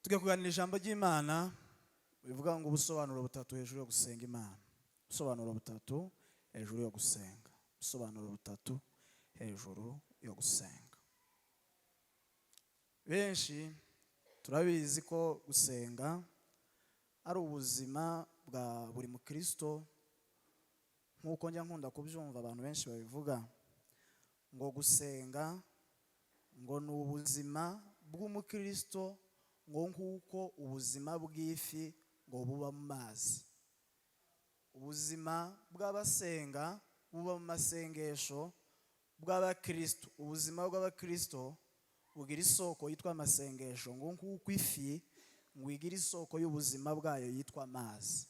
Tujya kuganira ijambo ry'Imana bivuga ngo ubusobanuro butatu hejuru yo gusenga Imana. Ubusobanuro butatu hejuru yo gusenga. Ubusobanuro butatu hejuru yo gusenga. Benshi turabizi ko gusenga ari ubuzima bwa buri mukristo, nk'uko njya nkunda kubyumva abantu benshi babivuga ngo gusenga ngo ni ubuzima bw'umukristo, ngo nk'uko ubuzima bw'ifi ngo buba mu mazi. Ubuzima bw'abasenga buba mu masengesho bw'abakristo. Ubuzima bw'abakristo bugira isoko yitwa amasengesho, ngo nk'uko ifi ngo igira isoko y'ubuzima bwayo yitwa amazi.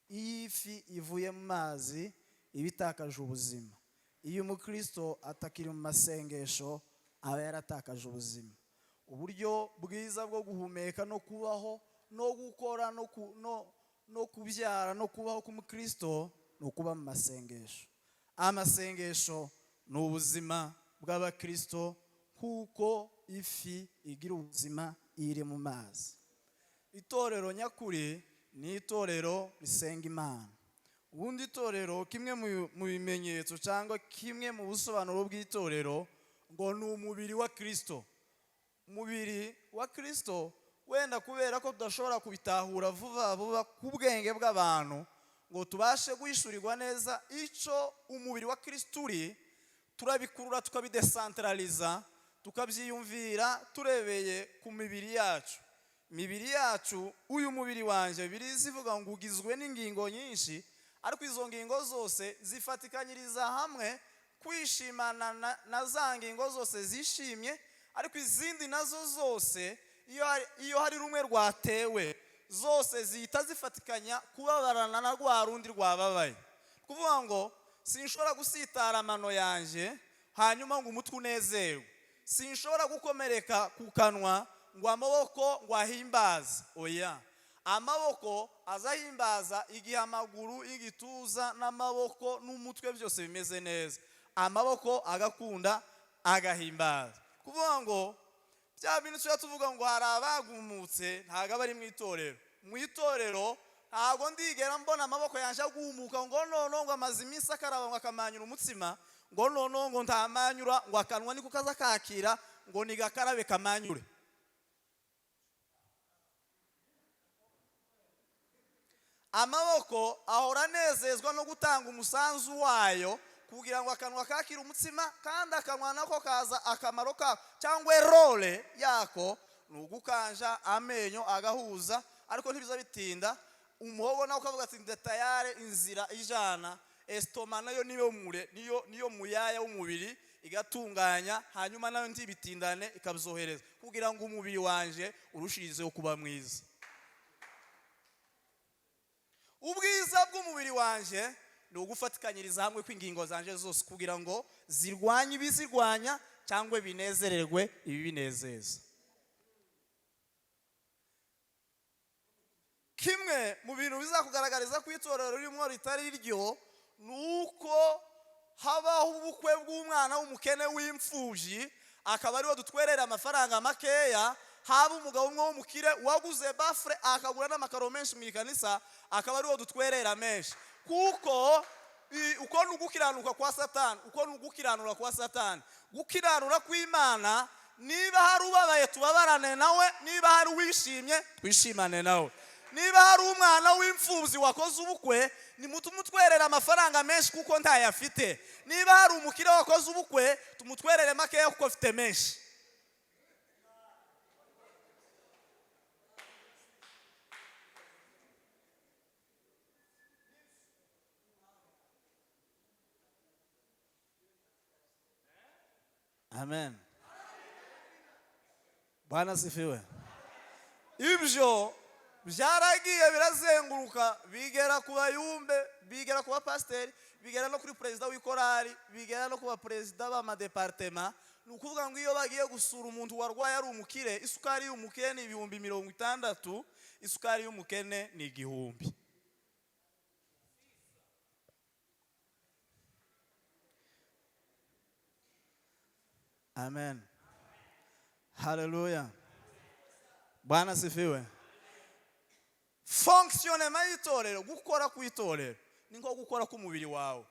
Iyo ifi ivuye mu mazi iba itakaje ubuzima. Iyo umukristo atakiri mu masengesho aba yaratakaje ubuzima. Uburyo bwiza bwo guhumeka no kubaho no gukora no kubyara no kubaho k'umukristo ni ukuba mu masengesho. Amasengesho ni ubuzima bw'abakristo nk'uko ifi igira ubuzima iri mu mazi. Itorero nyakuri ni itorero risenga Imana. Ubundi itorero, kimwe mu bimenyetso cyangwa kimwe mu busobanuro bw'itorero, ngo ni umubiri wa Kristo. Umubiri wa Kristo, wenda kubera ko tudashobora kubitahura vuba vuba ku bwenge bw'abantu ngo tubashe guhishurirwa neza icyo umubiri wa Kristo uri, turabikurura tukabidesantaraliza, tukabyiyumvira turebeye ku mibiri yacu. Imibiri yacu, uyu mubiri wanjye, Bibiliya ivuga ngo ugizwe n'ingingo nyinshi, ariko izo ngingo zose zifatikanyiriza hamwe kwishimana na za ngingo zose zishimye, ariko izindi nazo zose iyo hari rumwe rwatewe, zose zihita zifatikanya kubabarana na rwa rundi rwababaye. Kuvuga ngo sinshobora gusitara amano yanjye hanyuma ngo umutwe unezerwe, sinshobora gukomereka ku kanwa ngo amaboko ngo ahimbaze. Oya, amaboko azahimbaza igihe amaguru, igituza n'amaboko n'umutwe byose bimeze neza, amaboko agakunda agahimbaza. Kuvuga ngo bya bintu tujya tuvuga ngo hari abagumutse, ntabwo aba ari mu itorero. Mu itorero ntabwo ndigera mbona amaboko yanjye agumuka ngo noneho ngo amaze iminsi akaraba ngo akamanyura umutsima, ngo noneho ngo ntamanyura, ngo akanwa niko kaza kakira ngo nigakarabe kamanyure. Amaboko ahora anezezwa no gutanga umusanzu wayo kugira ngo akanwa kakire umutsima, kandi akanwa nako kaza akamaro kako cyangwa role yako ni ugukanja amenyo agahuza, ariko ntibiza bitinda. Umuhogo nawe ukavuga ati ndetayare inzira ijana esitoma nayo niyo mure niyo muyaya w'umubiri igatunganya, hanyuma nayo ntibitindane ikabyohereza kugira ngo umubiri wanje urushirizeho kuba mwiza. Ubwiza bw'umubiri wanje ni ugufatikanyiriza hamwe kw'ingingo zanje zose kugira ngo zirwanye ibizirwanya cyangwa binezererwe ibibinezeza. Kimwe mu bintu bizakugaragariza ko itorero ririmo ritari ryo ni uko habaho ubukwe bw'umwana w'umukene w'imfubyi, akaba ariwe dutwerera amafaranga makeya. Haba umugabo umwe w'umukire waguze bafure akagura n'amakaro menshi mu ikanisa, akaba ariwe dutwerera menshi. Kuko uko ni ugukiranuka kwa Satani, uko ni ugukiranura kwa Satani. Gukiranura kw'Imana, niba hari ubabaye tubabarane nawe, niba hari uwishimye twishimane nawe. Niba hari umwana w'imfubyi wakoze ubukwe, nimutumutwerere amafaranga menshi kuko ntayafite. Niba hari umukire wakoze ubukwe, tumutwerere makeya kuko afite menshi. Amen. Bwana asifiwe. Ibyo byaragiye birazenguruka bigera ku bayumbe, bigera ku bapasiteri, bigera no kuri perezida w'ikorari, bigera no ku baperezida b'amadepartema. Ni ukuvuga ngo iyo bagiye gusura umuntu warwaye ari umukire, isukari y'umukire ni 60,000, isukari y'umukene ni 1000. Amen. Haleluya. Bwana asifiwe. Fonctionnement y'itorero, gukora kw'itorero ni nko gukora k'umubiri wawe.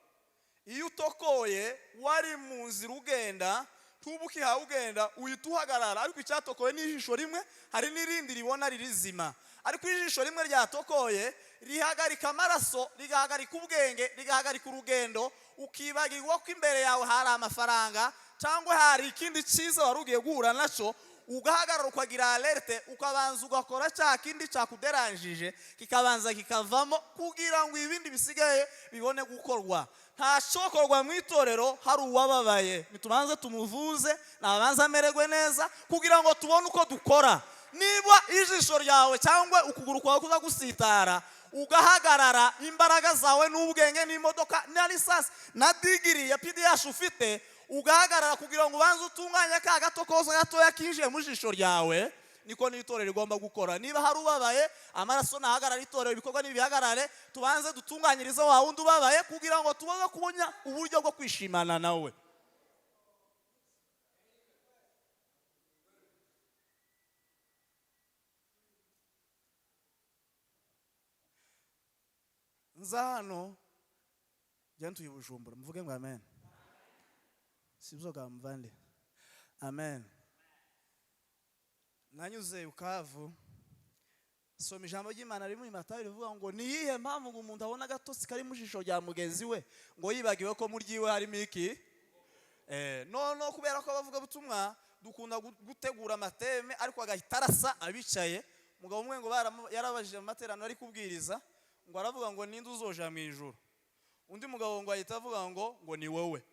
Iyo utokoye wari mu nzira ugenda, ntuba ukihawe ugenda, uhita uhagarara. Ariko icyatokoye ni ijisho rimwe, hari n'irindi ribona ririzima, ariko ijisho rimwe ryatokoye rihagarika amaraso, rigahagarika ubwenge, rigahagarika urugendo, ukibagirwa ko imbere yawe hari amafaranga cyangwa hari ikindi cyiza wari ugiye guhura nacyo, ugahagarara, ukagira alerte, ukabanza ugakora cya kindi cyakuderanjije kikabanza kikavamo kugira ngo ibindi bisigaye bibone gukorwa. Nta cyokorwa mu itorero hari uwababaye. Ntitubanze tumuvuze, nabanze amererwe neza kugira ngo tubone uko dukora. Niba ijisho ryawe cyangwa ukuguru kwawe kuza gusitara, ugahagarara, imbaraga zawe n'ubwenge n'imodoka na licence na degree ya PDH ufite, ugahagarara kugira ngo ubanze utunganye ka gato koza gatoya kinjiye mu jisho ryawe, niko n'itorero rigomba gukora. Niba hari ubabaye, amaraso nahagarara, itorero ibikorwa n'ibihagarare, tubanze dutunganyirize wa wundi ubabaye kugira ngo tubone kubona uburyo bwo kwishimana nawe. Nza hano njya ntuye Bujumbura, muvuge ngo amen. Sibyo ga muvandi? Amen. Nanyuze Bukavu, soma ijambo ry'Imana riri muri Matayo rivuga ngo: "Ni iyihe mpamvu ngo umuntu abona agatotsi kari mu jisho rya mugenzi we, ngo yibagiwe ko mu ryiwe harimo iki?" No kubera ko abavugabutumwa dukunda gutegura ama thème, ariko agahita arasa abicaye. Umugabo umwe ngo yarabajije mu materaniro ari kubwiriza, ngo aravuga ngo: "Ninde uzoja mu ijuru?" Undi mugabo ngo ahita avuga ngo ni wowe.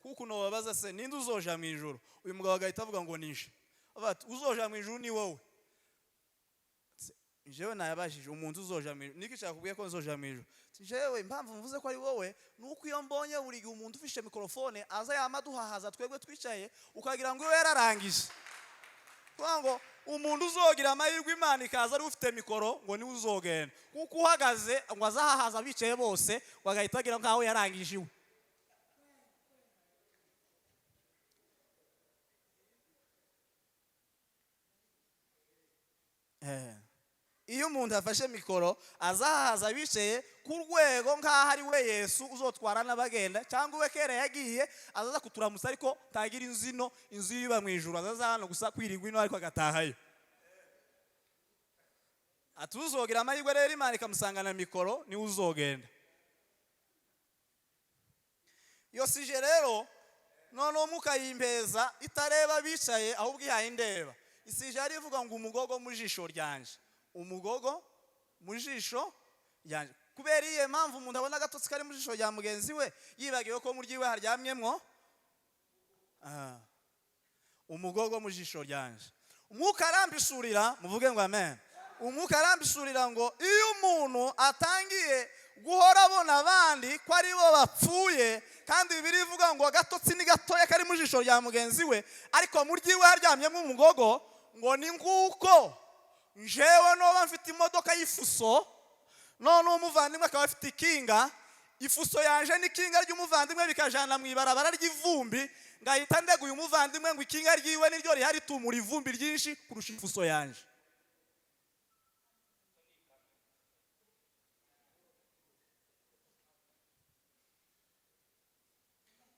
Kuko babaza se: "Ninde uzoja mu ijuru?" Uyu mugabo agahita avuga ngo: "Nije." Avuga ati: "Uzoja mu ijuru ni wowe." Jewe nayabajije umuntu uzoja mu ijuru, niki cyakubwiye ko nzoja mu ijuru? Ati: "Jewe impamvu mvuze ko ari wowe ni uko iyo mbonye buri gihe umuntu ufishe mikorofone aza yama duhahaza twebwe twicaye, ukagira ngo iwe yararangije." Kuvuga ngo umuntu uzogira amahirwe Imana ikaza ari ufite mikoro, ngo niwe uzogenda, kuko uhagaze ngo azahahaza abicaye bose, ngo agahita agira nkaho yarangije iwe. Iyo umuntu afashe mikoro azahaza abicaye ku rwego nk'aho ari we Yesu uzotwara n'abagenda, cyangwa we kera yagiye azaza kuturamutsa, ariko ntagira inzu ino, inzu iba mu ijuru, azaza hano gusa kwirirwa ino ariko agatahayo. Ati uzogira amahirwe rero Imana ikamusangana mikoro, niwe uzogenda. Iyo sujet rero noneho mukayimpeza itareba abicaye, ahubwo ihaye indeba. I sujet yari ivuga ngo umugogo mu jisho ryanje, umugogo mu jisho ryanje. Kubera iyihe mpamvu umuntu abona agatotsi kari mu jisho rya mugenzi we, yibagiwe ko mu ryiwe haryamyemwo umugogo mu jisho ryanje? Umwuka arambishurira, muvuge ngo amen. Umwuka arambishurira ngo iyo umuntu atangiye guhora abona abandi ko ari bo bapfuye, kandi Bibiliya ivuga ngo agatotsi ni gatoya kari mu jisho rya mugenzi we, ariko mu ryiwe haryamyemo umugogo, ngo ni nguko njewe noba mfite imodoka y'ifuso, none umuvandimwe akaba afite ikinga, ifuso yanje n'ikinga ry'umuvandimwe bikajana mu ibarabara ry'ivumbi, ngahita ndeguye umuvandimwe ngo ikinga ryiwe niryo rihari tumura ivumbi ryinshi kurusha ifuso yanje.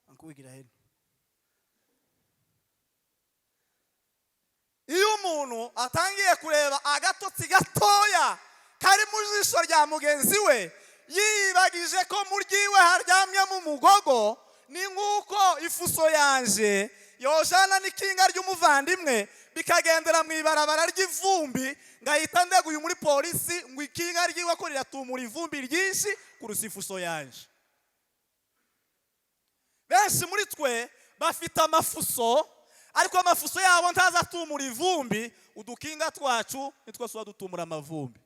Ankuwigira hino. Iyo umuntu atangiye kureba agatotsi gatoya kari mu jisho rya mugenzi we, yiyibagije ko mu ryiwe haryamyemo umugogo, ni nk'uko ifuso yanje yojana n'ikinga ry'umuvandimwe bikagendera mu ibarabara ry'ivumbi, ngahita ndeguye muri polisi ngo ikinga ryiwe ko riratumura ivumbi ryinshi kurusha ifuso yanje. Benshi muri twe bafite amafuso, ariko amafuso yabo ntaza atumura ivumbi. Udukinga twacu nitwo tuba dutumura amavumbi.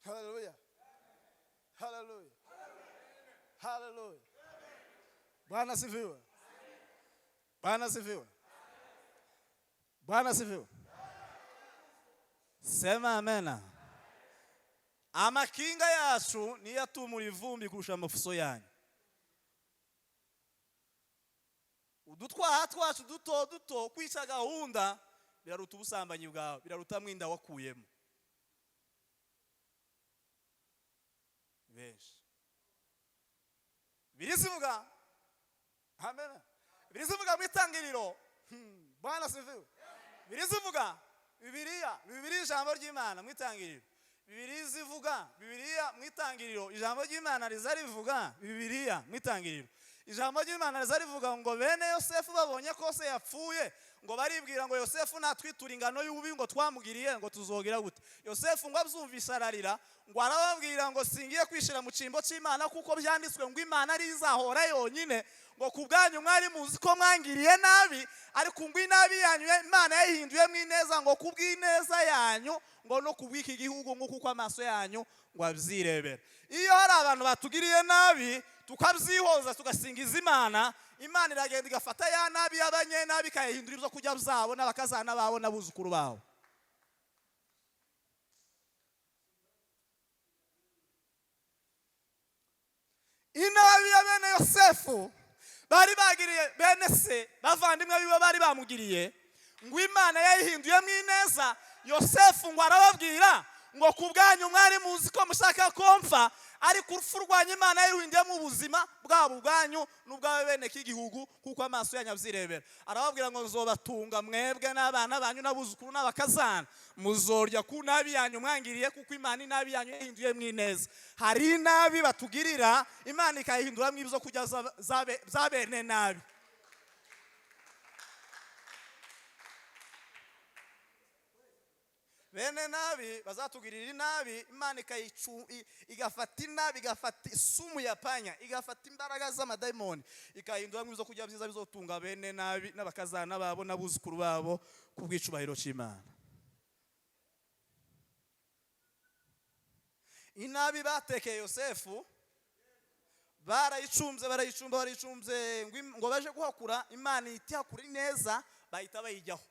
Haleluya, haleluya, haleluya! Bwana asifiwe, Bwana asifiwe, Bwana asifiwe! Sema amena. Amakinga yacu niyo atumura ivumbi kurusha amafuso yanyu. Udutwaha twacu duto duto, kwica gahunda, biraruta ubusambanyi bwawe, biraruta mwinda wakuyemo benshi. Birizivuga, amen. Birizivuga mu Itangiriro. Bwana asifiwe. Birizivuga Bibiliya, Bibiliya ijambo ry'Imana mu Itangiriro. Bibiliya izivuga, Bibiliya mu Itangiriro, ijambo ry'Imana riza rivuga, Bibiliya mu Itangiriro ijambo ry'Imana riza rivuga ngo bene Yosefu babonye ko se yapfuye, ngo baribwira ngo Yosefu natwitura ingano y'ububi ngo twamugiriye, ngo tuzogira gute? Yosefu ngo abyumvise ararira, ngo arababwira ngo singiye kwishira mu cyimbo cy'Imana, kuko byanditswe ngo Imana ari izahora yonyine. Ngo ku bwanyu mwari muzi ko mwangiriye nabi, ariko ngo inabi yanyu Imana yayihinduyemo ineza, ngo kubw'ineza yanyu, ngo no kubw'iki gihugu, ngo kuko amaso yanyu ngo abyirebera. Iyo hari abantu batugiriye nabi tukabyihoza, tugasingiza Imana, Imana iragenda igafata ya nabi y'abanyenabi ikayihindura ibyo kurya byabo n'abakazana babo n'abuzukuru babo. Inabi ya bene Yosefu bari bagiriye bene se, bavandimwe biwe bari bamugiriye, ngo Imana yayihinduyemo ineza. Yosefu ngo arababwira ngo ku bwanyu mwari muzi ko mushaka komfa, ariko urupfu rwanyu Imana yaruhinduyemo ubuzima bwabo ubwanyu n'ubwawe bene k'igihugu, kuko amaso yanyu abyirebera. Arababwira ngo nzobatunga mwebwe n'abana banyu n'abuzukuru n'abakazana, muzorya ku nabi yanyu mwangiriye, kuko Imana inabi yanyu yahinduyemo ineza. Hari inabi batugirira Imana ikayihinduramo ibyo kurya za bene nabi. Bene nabi bazatugirira inabi, Imana igafata inabi, igafata isumu ya panya, igafata imbaraga z'amadayimoni, ikahinduramo ibyo kurya byiza bizotunga bene nabi n'abakazana babo n'abuzukuru babo ku bw'icubahiro cy'Imana. Inabi batekeye Yosefu barayicumbye, barayicumba, barayicumbye, ngo baje guhakura, Imana ihita ihakura neza, bahita bayijyaho.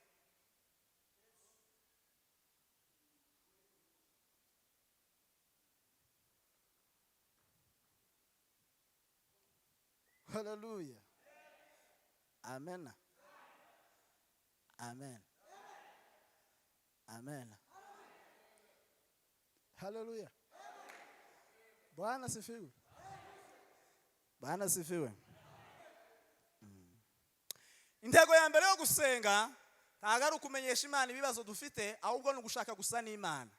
Haleluya. Amen. Amen. Amen. Haleluya. Bwana sifiwe. Bwana sifiwe. Intego ya mbere yo gusenga ntabwo ari ukumenyesha Imana ibibazo dufite, ahubwo ni ugushaka gusa n'Imana.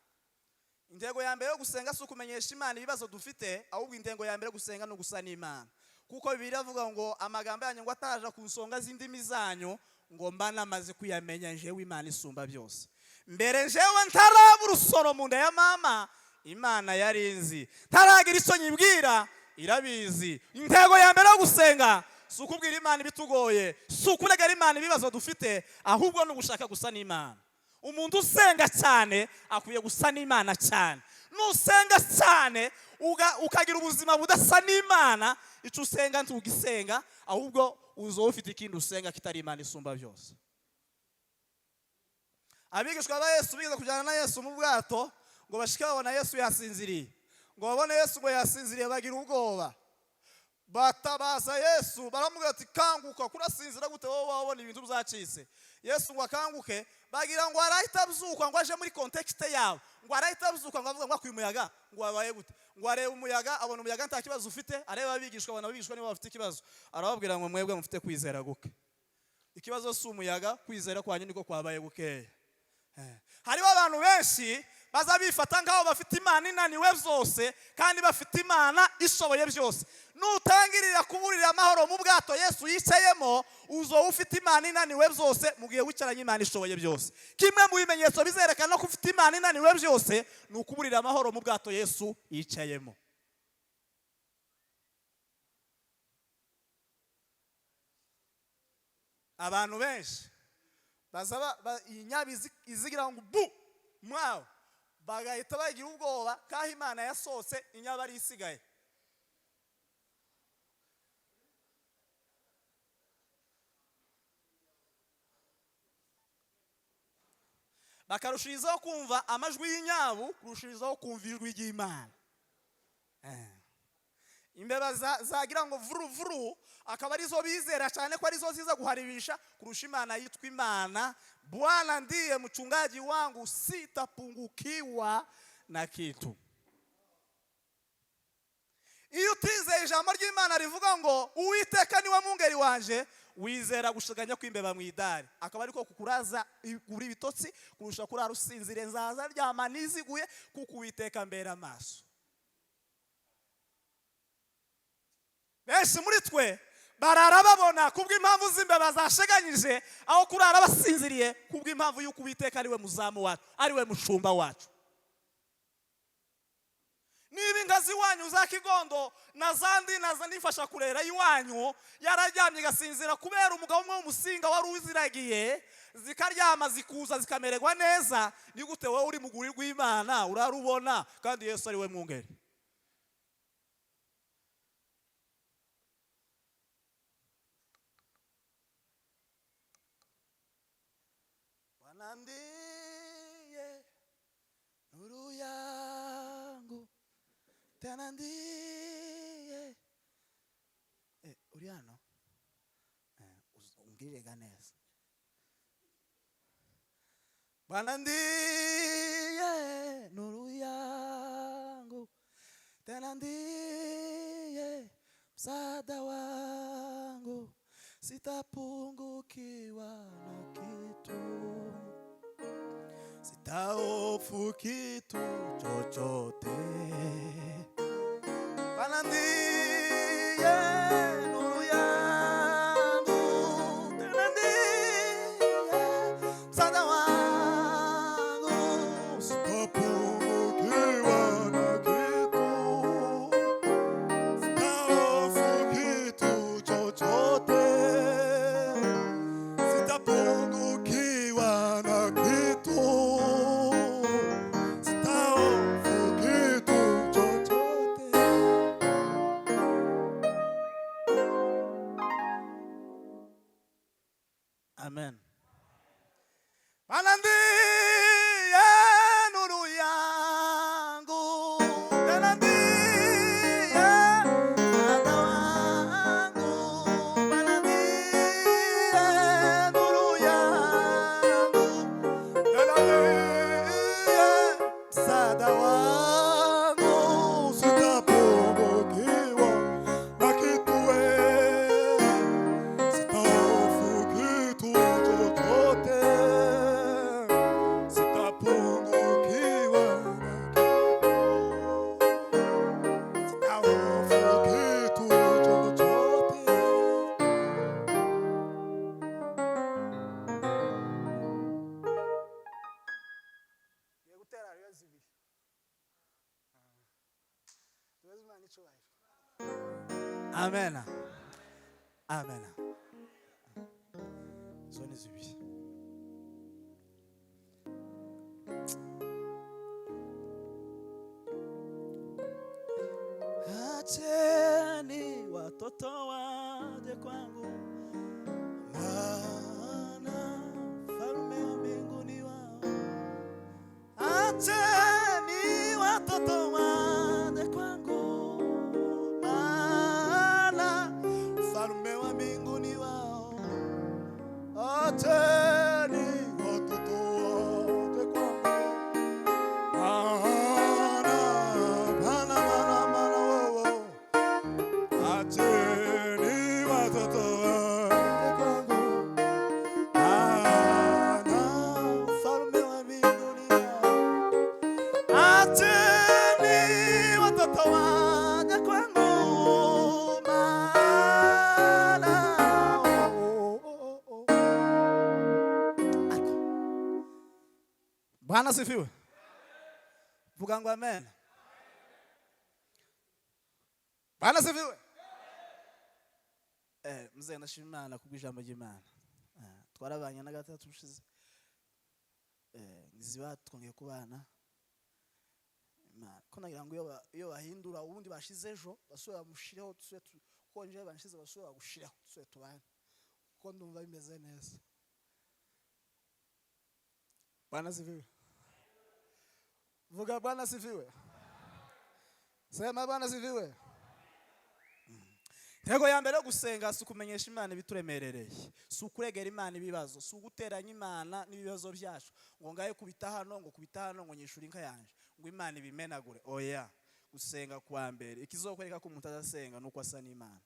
Intego ya mbere yo gusenga si ukumenyesha Imana ibibazo dufite, ahubwo intego ya mbere yo gusenga ni ugusa n'Imana. Kuko Bibiliya iravuga ngo amagambo yanyu ngo ataraja ku nsonga z'indimi zanyu, ngo mba namaze kuyamenya jewe Imana isumba byose. Mbere jewe ntaraba urusoro mu nda ya mama, Imana yarinzi. Ntaragira icyo nyibwira, irabizi. Intego ya mbere yo gusenga si ukubwira Imana ibitugoye, si ukuregera Imana ibibazo dufite, ahubwo ni ugushaka gusa n'Imana. Umuntu usenga cyane akwiye gusa n'Imana cyane. Nusenga cyane ukagira ubuzima budasa n'Imana, icyo usenga ntugisenga, ahubwo uzoba ufite ikindi usenga kitari Imana isumba byose. Abigishwa ba Yesu bigeze kujyana na Yesu mu bwato, ngo bashike babona Yesu yasinziriye. Ngo babone Yesu ngo yasinziriye, bagira ubwoba. Batabaza Yesu, baramubwira ati kanguka, kurasinzira gute wowe wabona ibintu byacitse? Yesu ngo akanguke, bagira ngo arahita abyuka, ngo aje muri context yabo, ngo arahita abyuka, ngo avuga ngo akuye umuyaga, ngo wabaye gute? Ngo arebe umuyaga, abona umuyaga nta kibazo ufite, areba abigishwa, abona abigishwa nibo bafite ikibazo, arababwira ngo mwebwe mufite kwizera guke. Ikibazo si umuyaga, kwizera kwanyu niko kwabaye gukeya. Hariho abantu benshi baza bifata nk'aho bafite Imana inaniwe byose, kandi bafite Imana ishoboye byose. Nutangirira kuburira amahoro mu bwato Yesu yicayemo, uzoba ufite Imana inaniwe byose mu gihe wicaranye Imana ishoboye byose. Kimwe mu bimenyetso bizerekana ko ufite Imana inaniwe byose ni ukuburira amahoro mu bwato Yesu yicayemo. Abantu benshi baza inyabi izigira ngo bu mwawe, bagahita bagira ubwoba kaho Imana yasohotse inyaba ari isigaye. Bakarushirizaho kumva amajwi y'inyabu kurushirizaho kumva ijwi ry'Imana. Imbeba zagira ngo vuru vuru, akaba arizo bizera cyane ko arizo ziza guharibisha kurusha Imana yitwa Imana. Bwana ndiye mchungaji wangu, sitapungukiwa na kitu. Iyo utizeye ijambo ry'Imana rivuga ngo Uwiteka niwe mwungeri wanje, wizera gushiganya kw'imbeba mu idari, akaba ariko kukuraza kuri ibitotsi kurusha kurara usinzire. Nzaza ryama niziguye kuko Uwiteka mbera amaso. Benshi muri twe barara babona kubw'impamvu z'imbeba zasheganyije, aho kurara basinziriye kubw'impamvu y'uko Uwiteka ariwe muzamu wacu, ariwe mushumba wacu. Niba ingazi iwanyu za Kigondo na zandi na nifasha kurera iwanyu yararyamye igasinzira kubera umugabo umwe w'umusinga wari uziragiye, zikaryama zikuza zikamererwa neza, ni gute wowe uri muguri rw'Imana urarubona kandi Yesu ari we mwungeri? Bwana ndiye nuru yangu, tena ndiye. Uri hano, umbwirega neza. Bwana ndiye nuru yangu, tena ndiye msaada wangu, sitapungukiwa na kitu, sitahofu kitu chochote. Bwana ndiye nuru yangu, tena ndiye msaada wangu, Sitapungukiwa na kitu, sitahofu kitu chochote, sitapungukiwa na kitu, sitahofu kitu chochote. Amen. Bwana ndiye nuru yangu, tena ndiye msaada wangu. Bwana ndiye nuru yangu, tena ndiye msaada wangu, Sitapungukiwa na kitu, sitahofu kitu chochote, sitapungukiwa na kitu, sitahofu kitu chochote. Ngiye gutera rero zibiri. Tuweze Imana icyubahiro. Amen. Amen. Izo ni zibiri. Acheni watoto waje kwangu, maana ufalme wa mbinguni wao. Acheni watoto waje kwangu, maana ufalme wa mbinguni wao. Acheni watoto waje kwangu, maana, maana, maana, maana, wo, wo. Acheni watoto waje kwangu, maana ufalme wa mbinguni wao. Acheni watoto waje kwangu, maana oh, oh, oh. Ariko Bwana sifiwe. Vuga ngo amen. Bwana sifiwe. Mzee, ndashima Imana kubw'ijambo ry'Imana. Twarabanye na gatatu ushize. Ngiziba twongeye kubana. Imana ko nagira ngo iyo bahindura ubundi bashize ejo basubira bamushireho, dusubire kuko nje banshize basubira bagushireho, dusubire tubane kuko ndumva bimeze neza. Bwana sifiwe. Vuga Bwana sifiwe. Sema Bwana sifiwe. Intego ya mbere yo gusenga si ukumenyesha Imana ibituremerereye, si ukuregera Imana ibibazo, si uguteranya Imana n'ibibazo byacu, ngo ngahe kubita hano, ngo kubita hano, ngo nyishure inka yanje, ngo Imana ibimenagure. Oya. Gusenga kwa mbere, ikizokwereka ko umuntu adasenga, nuko asa n'Imana,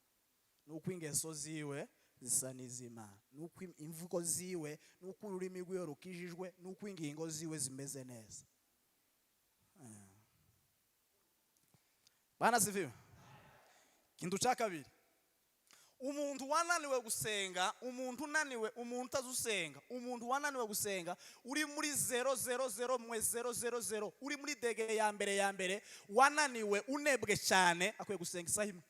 nuko ingeso ziwe zisa n'iz'Imana, nuko imvugo ziwe, nuko ururimi rwiwe rukijijwe, nuko ingingo ziwe zimeze neza. Bwana asifiwe. Ikintu cya kabiri, umuntu wananiwe gusenga, umuntu unaniwe, umuntu utazusenga, umuntu wananiwe gusenga, uri muri 0 0 0 mwe 0 0 0, uri muri degré ya mbere ya mbere, wananiwe, unebwe cyane, akwiye gusenga isaha imwe.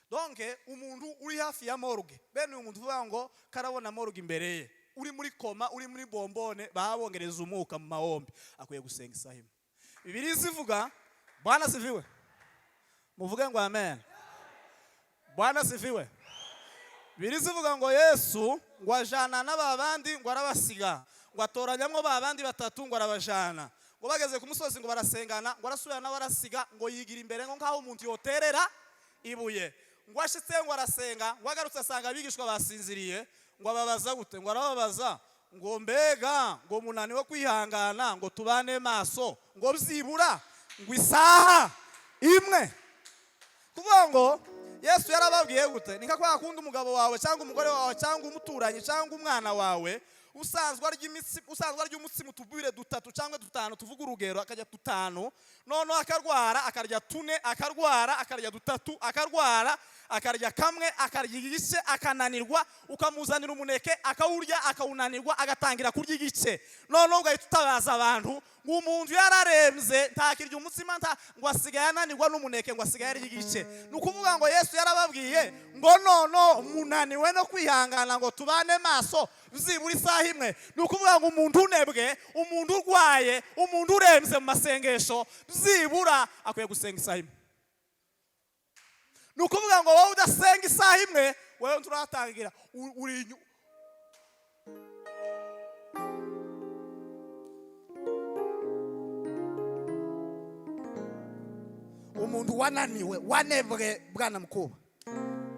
Donc umuntu uri hafi ya morgue, bene uyu muntu uvuga ngo karabona morgue imbere ye, uri muri coma, uri muri bombone, babongereza umwuka mu mahombe, akwiye gusenga isaha imwe. Bibiliya zivuga. Bwana asifiwe. Muvuge ngo amen. Bwana asifiwe. Bibiliya zivuga ngo Yesu ngo ajana n'aba bandi, ngo arabasiga, ngo atoranyamwo ba bandi batatu, ngo arabajana, ngo bageze ku musozi ngo barasengana, ngo arasubira nawe arasiga, ngo yigira imbere ngo nk'aho umuntu yoterera ibuye, ngo ashitse ngo arasenga, ngo agarutse asanga abigishwa basinziriye. Ngo ababaza gute? Ngo arababaza ngo: "Mbega ngo munaniwe kwihangana ngo tubane maso ngo byibura ngo isaha imwe?" Kuvuga ngo Yesu yarababwiye gute? Ni nka kwa kundi umugabo wawe cyangwa umugore wawe cyangwa umuturanyi cyangwa umwana wawe usanzwe arya imitsi, usanzwe arya umutsima utubwire dutatu cyangwa dutanu, tuvuga urugero, akarya dutanu, noneho akarwara akarya tune, akarwara akarya dutatu, akarwara akarya kamwe, akarya igice akananirwa, ukamuzanira umuneke akawurya akawunanirwa, agatangira kurya igice, noneho ugahita utabaza abantu ngo umuntu yararembye, ntakirya umutsima, nta ngo asigaye ananirwa n'umuneke, ngo asigaye arya igice. Ni ukuvuga ngo Yesu yarababwiye ngo: "Nono munaniwe no kwihangana ngo tubane maso byibura isaha imwe?" Ni ukuvuga ngo umuntu unebwe, umuntu urwaye, umuntu urembye mu masengesho, byibura akwiye gusenga isaha imwe. Ni ukuvuga ngo wowe udasenga isaha imwe, wowe turatangira uri umuntu wananiwe, wanebwe. Bwana mukuru,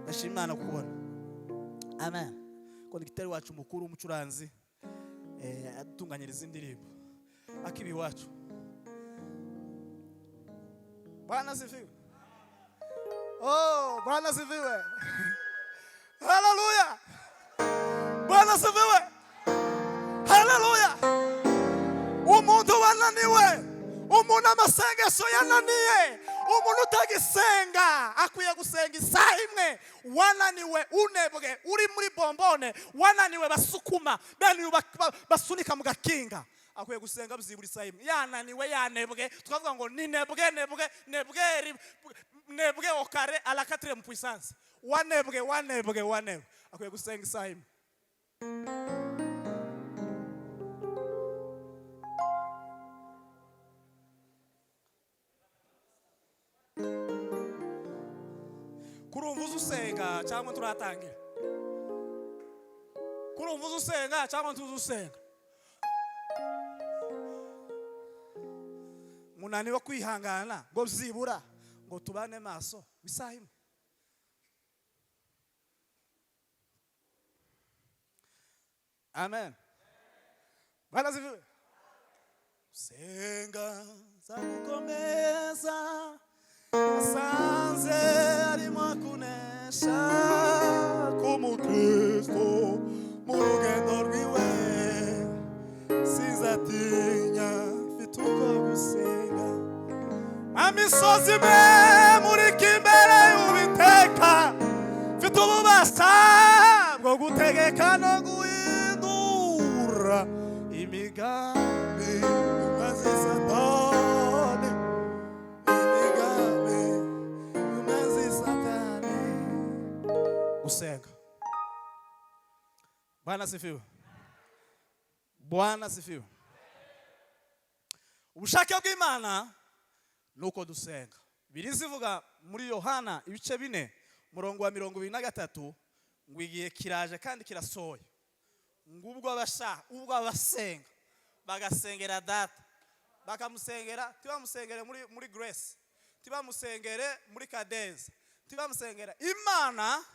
ndashima Imana kukubona. Amen. Conducteur wacu mukuru, umucuranzi, adutunganyiriza indirimbo, akiba iwacu. Bwana asifiwe. Oh, Bwana asifiwe. Haleluya. Bwana asifiwe. Haleluya. Umuntu wananiwe, umuntu amasengesho yananiye, umuntu utagisenga, akwiye gusenga isaha imwe. Wananiwe, unebwe, uri muri bombone, wananiwe, basukuma bene uyu basunika mu gakinga, akwiye gusenga byibura isaha imwe. Yananiwe, yanebwe, tukavuga ngo ni nebwe, nebwe, nebwe, nebwe au carré à la quatrième puissance. Wanebwe, wanebwe, wanebwe, akwiye gusenga isaha imwe. Kurumva uzi usenga cyangwa turatangira? Kurumva uzi usenga cyangwa ntuzi usenga? Munaniwe kwihangana ngo byibura ngo tubane maso isaha imwe? Amen. Bwana asifiwe. Senga zagukomeza, asanze arimo kunesha k'umukristo mu rugendo rwiwe. Sinzatinya, mfite uko gusenga. Amisozi imwe murika imbere y'Uwiteka, mfite ububasha bwo gutegeka no guhindura imigambi y'umwanzi Satani, imigambi y'umwanzi Satani. Gusenga. Bwana asifiwe. Bwana asifiwe. Ubushake bw'Imana ni uko dusenga. Birizivuga muri Yohana ibice 4, murongo wa 23, ngo igihe kiraje kandi kirasohoye, ngo ubwo abasha, ubwo abasenga bagasengera Data, bakamusengera, tibamusengere muri Grace. Ntibamusengere muri Kadezi, ntibamusengera Imana.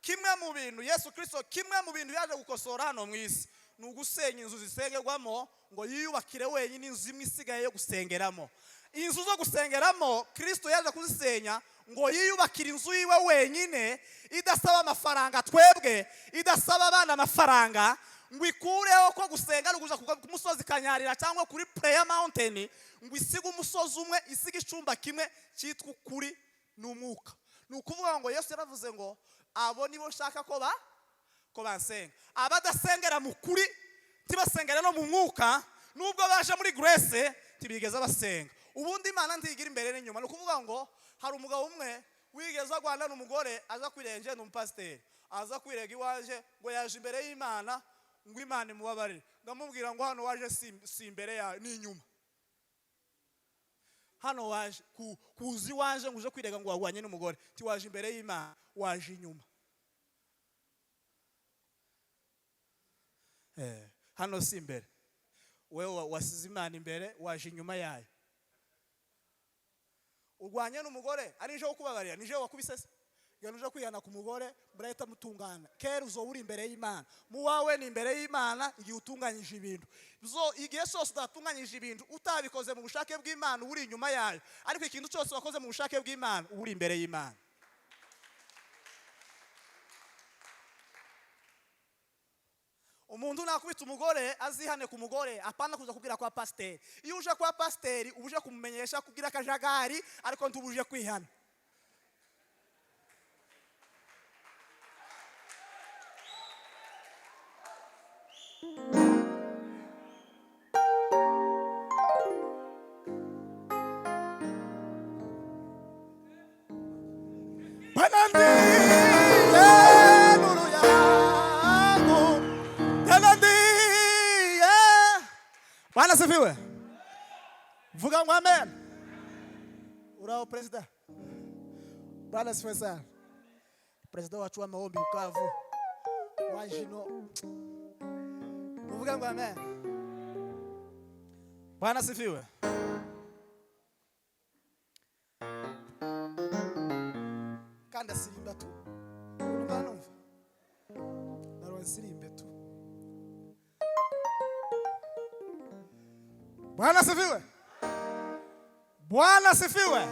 Kimwe mu bintu Yesu Kirisito, kimwe mu bintu yaje gukosora hano mu isi ni ugusenya inzu zisengerwamo, ngo yiyubakire wenyine inzu imwe isigaye yo gusengeramo. Inzu zo gusengeramo Kirisito yaje kuzisenya ngo yiyubakire inzu yiwe wenyine, idasaba amafaranga twebwe, idasaba abana amafaranga, ngo ikureho ko gusenga ari ukuja ku musozi Kanyarira cyangwa kuri Prayer Mountain, ngo isige umusozi umwe, isige icyumba kimwe cyitwa ukuri n'umwuka. Ni ukuvuga ngo Yesu yaravuze ngo abo nibo nshaka ko bansenga. Abadasengera mu kuri, ntibasengera no mu mwuka, nubwo baje muri Grace, ntibigeze basenga. Ubundi Imana ntigira imbere n'inyuma. Ni ukuvuga ngo hari umugabo umwe wigeze agwana n'umugore, aza kwirenje, ni umupasiteri, aza kwirega iwaje ngo yaje imbere y'Imana ngo Imana imubabarire. Ndamubwira ngo hano waje si imbere yawe, ni inyuma. Hano waje kuza iwaje ngo uje kwirega ngo wagwanye n'umugore, ntiwaje imbere y'Imana, waje inyuma. Hano si imbere, wewe wasize Imana imbere, waje inyuma yayo. Urwanye n'umugore ari nje kukubabarira, nije wakubise se? Genda uje kwihana ku mugore, murahita mutungana. Kera uzoba uri imbere y'Imana. Mu wawe ni imbere y'Imana igihe utunganyije ibintu. Zo igihe cyose udatunganyije ibintu, utabikoze mu bushake bw'Imana, uba uri inyuma yayo. Ariko ikintu cyose wakoze mu bushake bw'Imana, uba uri imbere y'Imana. Umuntu nakubita umugore azihane ku mugore, apana kuza kubwira kwa pasiteri. Iyo uje kwa pasiteri uba uje kumumenyesha kubwira akajagari, ariko ntubuje kwihana. Bwana ndiye nuru yangu, tena ndiye. Bwana sifiwe. Vuga ngo amen. Uraho perezida. Bwana sifiwe sana. Perezida wacu w'amahombi Bukavu wajino. Uvuga ngo amen. Bwana sifiwe. Kandi asirimba tu. Urumva numva. Narwa nsirimbe tu. Bwana sifiwe. Bwana sifiwe.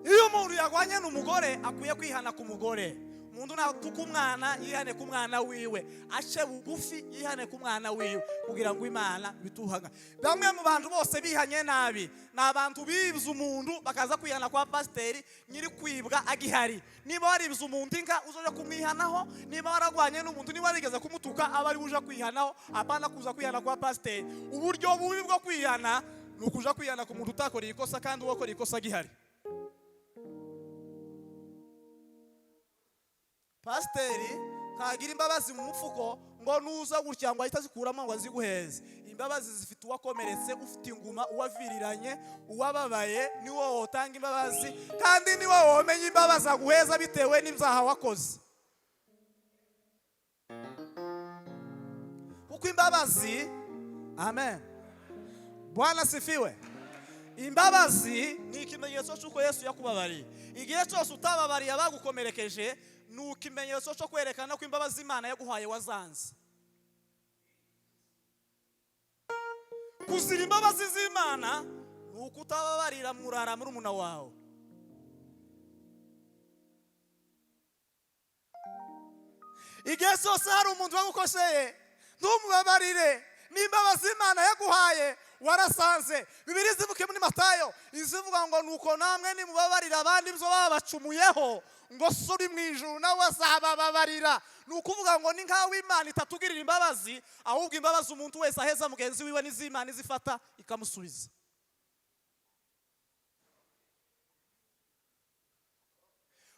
Iyo umuntu yarwanye n'umugore akwiye kwihana ku mugore. Umuntu natuka umwana yihane ku mwana wiwe, ace bugufi yihane ku mwana wiwe, kugira ngo Imana bituhaga. Bamwe mu bantu bose bihanye nabi ni abantu bibye umuntu bakaza kwihana kwa pasiteri nyiri kwibwa agihari. Niba waribye umuntu inka uzoja kumwihanaho, niba waragwanye n'umuntu, niba warigeze kumutuka, aba ari uje kwihanaho, apana kuza kwihana kwa pasiteri. Uburyo bubi bwo kwihana ni ukuja kwihana ku muntu utakoreye ikosa kandi uwakoreye ikosa agihari. Pasiteri ntagira imbabazi mu mufuko ngo nuza gutya ngo ahite azikuramo ngo aziguheze. Imbabazi zifite uwakomeretse, ufite inguma, uwaviriranye, uwababaye, ni wowe wotanga imbabazi, kandi ni wowe womenya imbabazi aguheza bitewe n'ibyaha wakoze. Kuko imbabazi, amen, Bwana sifiwe. Imbabazi ni ikimenyetso cy'uko Yesu yakubabariye. Igihe cyose utababariye abagukomerekeje, ni ikimenyetso cyo kwerekana ko imbabazi Imana yaguhaye wazanze. Kuzira imbabazi z'Imana ni uko utababarira murara murumuna wawe. Igihe cyose hari umuntu wagukosheye ntumubabarire, n'imbabazi Imana yaguhaye warasanze. Bibiliya izivuke muri Matayo izivuga ngo nuko namwe nimubabarira abandi ibyo babacumuyeho, ngo so uri mu ijuru nawe azabababarira. Ni ukuvuga ngo ni nkaho Imana itatugirira imbabazi, ahubwo imbabazi umuntu wese aheza mugenzi wiwe n'iz'Imana izifata ikamusubiza.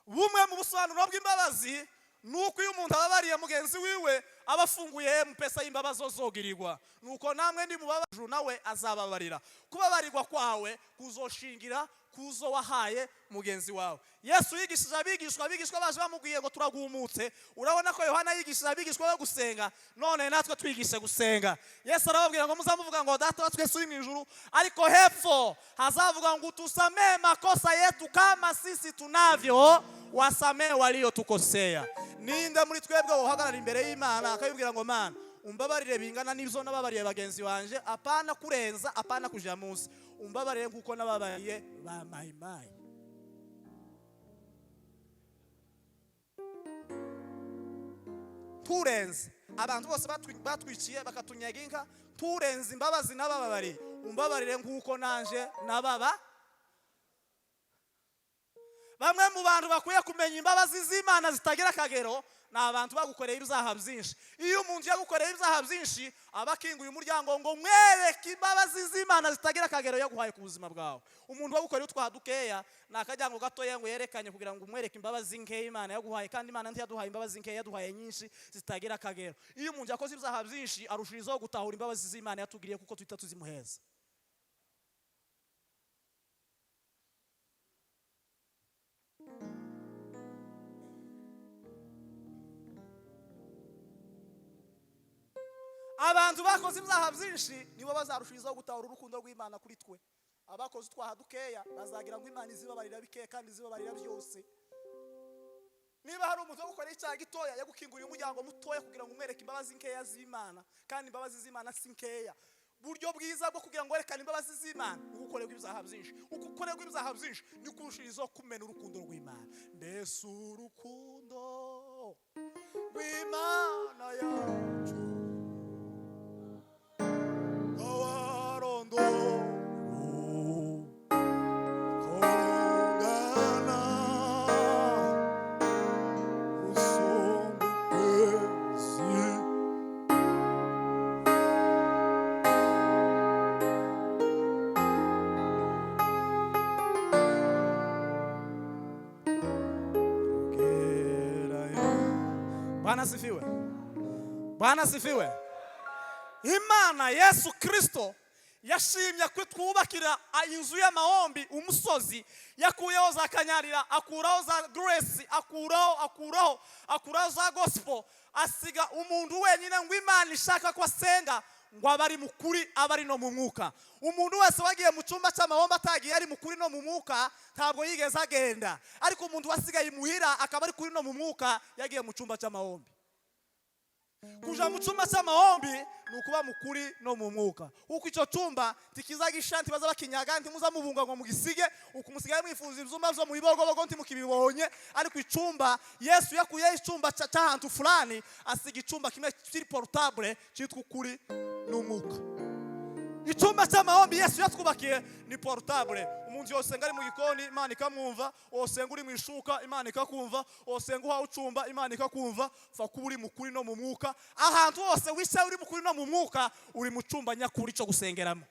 Bumwe mu busobanuro bw'imbabazi ni uko iyo umuntu ababariye mugenzi wiwe Aba afunguye M-Pesa y'imbabazi zogirirwa. Nuko namwe ndi mubabaju, nawe azababarira. Kubabarirwa kwawe kuzoshingira kuzo wahaye mugenzi wawe. Yesu yigishije abigishwa, abigishwa baje bamubwiye ngo turagumutse. Urabona ko Yohana yigishije abigishwa be gusenga, none natwe twigishe gusenga. Yesu arababwira ngo muzamuvuga ngo "Data wa twese uri mu ijuru", ariko hepfo hazavuga ngo "Tusamee makosa yetu kama sisi tunavyo wasamee waliotukosea". Ninde muri twebwe wohagarara imbere y'Imana akabibwira ngo "Mana, umbabarire bingana n'ibyo nababariye bagenzi banje, apana kurenza, apana kuja munsi, umbabarire nk'uko nababariye ba mayimayi"? Turenze abantu bose batwiciye bakatunyaga inka, turenze imbabazi n'abababariye, umbabarire nk'uko nanje nababa. Bamwe mu bantu bakwiye kumenya imbabazi z'Imana zitagira akagero ni abantu bagukoreye ibyaha byinshi. Iyo umuntu yagukoreye ibyaha byinshi, aba akinguye umuryango ngo mwereke imbabazi z'Imana zitagira akagero yaguhaye ku buzima bwawe. Umuntu wagukoreye utwaha dukeya ni akajyango gatoya ngo yerekanye kugira ngo umwereke imbabazi nkeya Imana yaguhaye, kandi Imana ntiyaduhaye imbabazi nkeya, yaduhaye nyinshi zitagira akagero. Iyo umuntu yakoze ibyaha byinshi, arushirizaho gutahura imbabazi z'Imana yatugiriye, kuko tuhita tuzimuheza. Abantu bakoze ibyaha byinshi nibo bazarushirizaho gutahura urukundo rw'Imana kuri twe. Abakoze utwaha dukeya bazagira ngo Imana izibabarira bikeya kandi izibabarira byose. Niba hari umuntu wo gukora icyaha gitoya, yagukinguriye umuryango mutoya kugira ngo umwereke imbabazi nkeya z'Imana, kandi imbabazi z'Imana si nkeya. Buryo bwiza bwo kugira ngo werekane imbabazi z'Imana ni ugukorerwa ibyaha byinshi. Uko ukorerwa ibyaha byinshi, ni kurushirizaho kumena urukundo rw'Imana. Mbese urukundo rw'Imana yacu Kawarondo korungana usumba ukwezi. Gerayo. Bwana asifiwe. Bwana asifiwe. Imana Yesu Kristo yashimye ko twubakira inzu y'amahombi umusozi. Yakuyeho za Kanyarira, akuraho za Grace, akuraho, akuraho, akuraho za Gospel, asiga umuntu wenyine ngo Imana ishaka ko asenga ngo abe ari mu kuri, abe ari no mu mwuka. Umuntu wese wagiye mu cyumba cy'amahombi atagiye ari mu kuri no mu mwuka, ntabwo yigeze agenda. Ariko umuntu wasigaye imuhira akaba ari kuri no mu mwuka, yagiye mu cyumba cy'amahombi. Kuja mu cyumba cy'amahombi ni ukuba mu kuri no mu mwuka, kuko icyo cyumba tikiza gisha, ntibaza bakinyaga, ntimuza mubunga ngo mugisige uku musigaye mwifuza ibyumba byo mu Bibogobogo, ntimukibibonye. Ariko icyumba Yesu yakuyeho icyumba cy'ahantu fulani, asiga icyumba kimwe kiri portable cyitwa ukuri n'umwuka. Icyumba cy'amahombi Yesu yatwubakiye ni portable. Umuntu yosenga ari mu gikoni, Imana ikamwumva. Wosenga uri mu ishuka, Imana ikakumva. Wosenga uhawe ucumba, Imana ikakumva. Fa kuba uri mu kuri no mu mwuka. Ahantu hose wicaye uri mu kuri no mu mwuka, uri mu cyumba nyakuri cyo gusengeramo.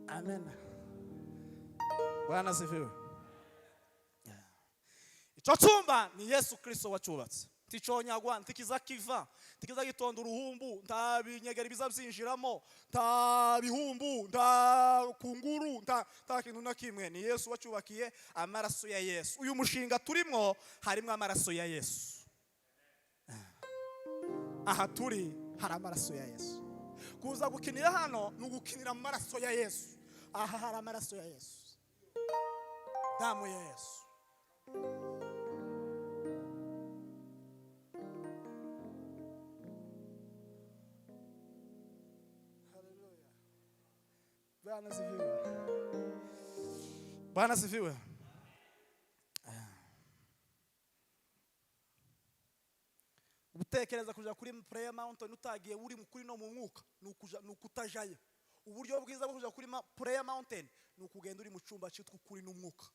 Amen. Bwana asifiwe. Icyo cyumba ni Yesu Kristo wacyubatse. Nticonyagwa, ntikiza kiva, ntikiza gitonda uruhumbu, nta binyegeri biza byinjiramo, nta bihumbu, nta kunguru, nta kintu na kimwe. Ni Yesu wacyubakiye, amaraso ya Yesu. Uyu mushinga turimo harimo amaraso ya Yesu. Aha turi hari amaraso ya Yesu. Kuza gukinira hano ni ugukinira amaraso ya Yesu. Aha hari amaraso ya Yesu, damu ya Yesu. Haleluya. Bwana asifiwe. Bwana asifiwe. Gutekereza kuja kuri Prayer Mountain utagiye uri mu kuri no mu mwuka ni ukutajayo. Uburyo bwiza bwo kuja kuri Prayer Mountain ni ukugenda uri mu cyumba cyitwa ukuri n'umwuka.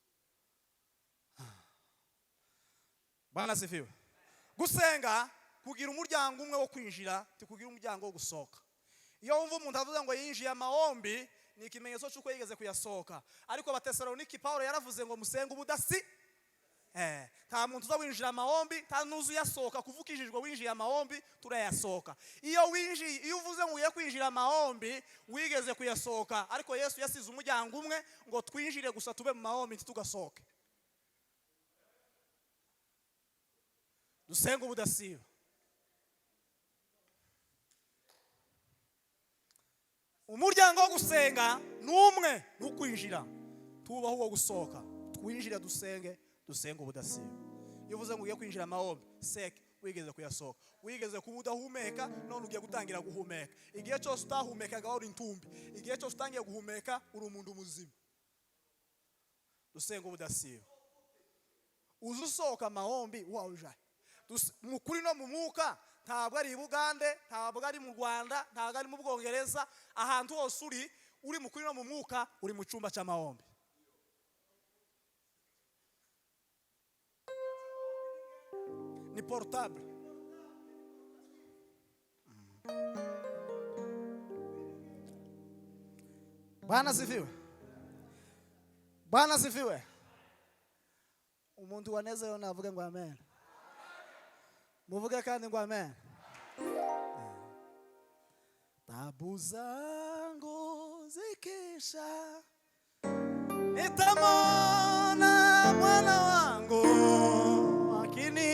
Bwana asifiwe. Gusenga kugira umuryango umwe wo kwinjira, tikugira umuryango wo gusohoka. Iyo wumva umuntu avuze ngo yinjiye amahombi, ni ikimenyetso cy'uko yigeze kuyasohoka. Ariko Abatesaloniki, Pawulo yaravuze ngo musenge ubudasi. Nta muntu uza winjira amahombi nta n'uzi uyasohoka. Kuva ukijijwe winjiye amahombi, turayasohoka. Iyo winjiye, iyo uvuze ngo ugiye kwinjira amahombi, wigeze kuyasohoka. Ariko Yesu yasize umuryango umwe ngo twinjire gusa, tube mu mahombi, ntitugasohoke. Dusenge ubudasiba. Umuryango wo gusenga ni umwe, ni ukwinjira, tubaho uwo gusohoka. Twinjire, dusenge, dusenge ubudasiba. Iyo uvuze ngo ugiye kwinjira amahombi, seke wigeze kuyasohoka, wigeze kuba udahumeka, none ugiye gutangira guhumeka. Igihe cyose utahumekaga wari intumbi, igihe cyose utangiye guhumeka uri umuntu muzima. Dusenge ubudasiba. Uza usohoka amahombi wawujaye mu kuri no mu mwuka. Ntabwo ari i Bugande, ntabwo ari mu Rwanda, ntabwo ari mu Bwongereza. Ahantu hose uri, uri mu kuri no mu mwuka, uri mu cyumba cy'amahombi. Ni portable. Bwana asifiwe, Bwana asifiwe. Umuntu wanezerewe navuge ngo amen. Muvuge kandi ngo amen. Tabu zangu zikisha, nitamwona mwana wangu akini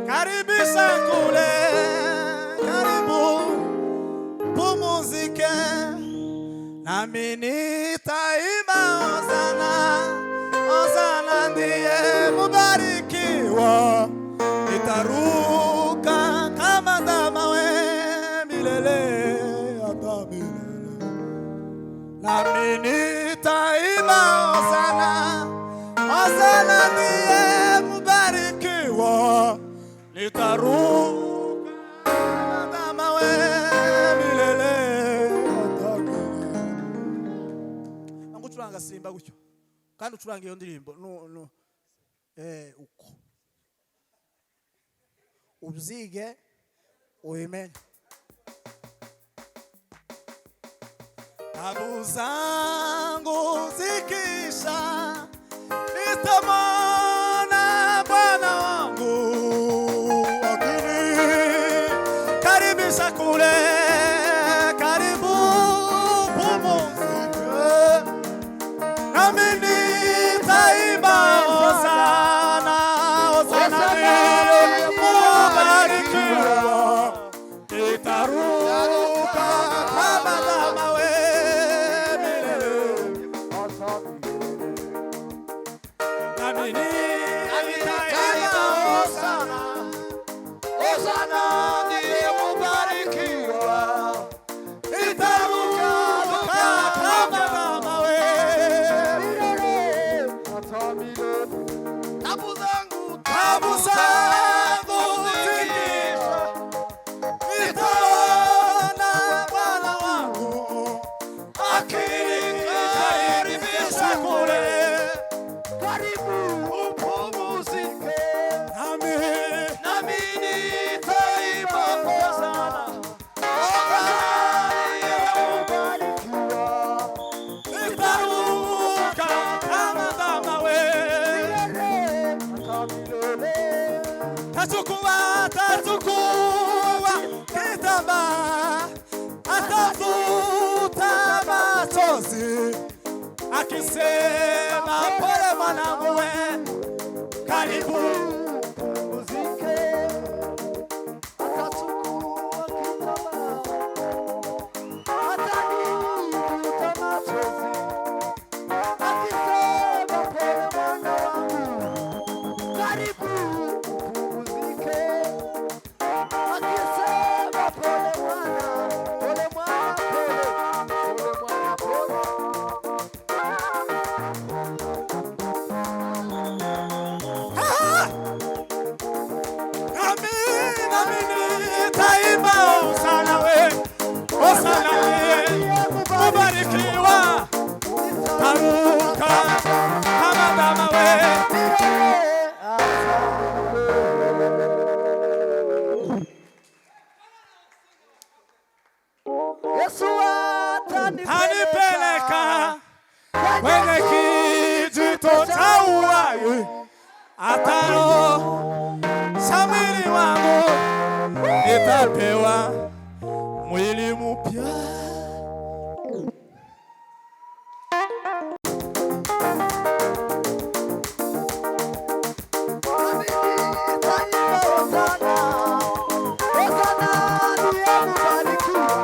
karibisha kule, karibu pumuzike, nami nitaimba hosana, hosana ndiye mubarikiwa, nitaruka kama ndama we milele hata milele, nami nitaimba hosana, hosana ndiye mubarikiwa, nitaruka kama ndama we milele hata milele. Ngo ucuranga simba gutyo kandi ucuranga iyo ndirimbo no no uko ubyige ubimenye. Tabu zangu zikisha, nitamwona Bwana wangu akinikaribisha kule, karibu pumzike, nami nitaimba hosana, hosana ndiye mubarikiwa, nitaruka kama ndama we milele, nami nitaimba hosana, Hosana ndiye mubarikiwa, nitaruka kama ndama we milele hata milele. Tabu zangu, Tabu zangu zikisha, nitaona Bwana wangu akinikaribisha kule, karibu upumzike, nami nami nitaimba hosana, hosana ndiye mubarikiwa, nitaruka kama ndama we milele hata milele. Tachukua, tachukua kitambaa, atafuta machozi akisema pole mwanangu we, karibu. Upumzike, atachukua kitambaa, atanifuta machozi, akisema pole mwana wangu, karibu upumzike, akisema pole mwana, pole mwana, pole, pole mwana, pole. Atanipeleka kwenye kijito cha uhai, ataosha mwili wangu, nitapewa mwili mpya. Taifa hosana, hosana ndiye mbarikiwa.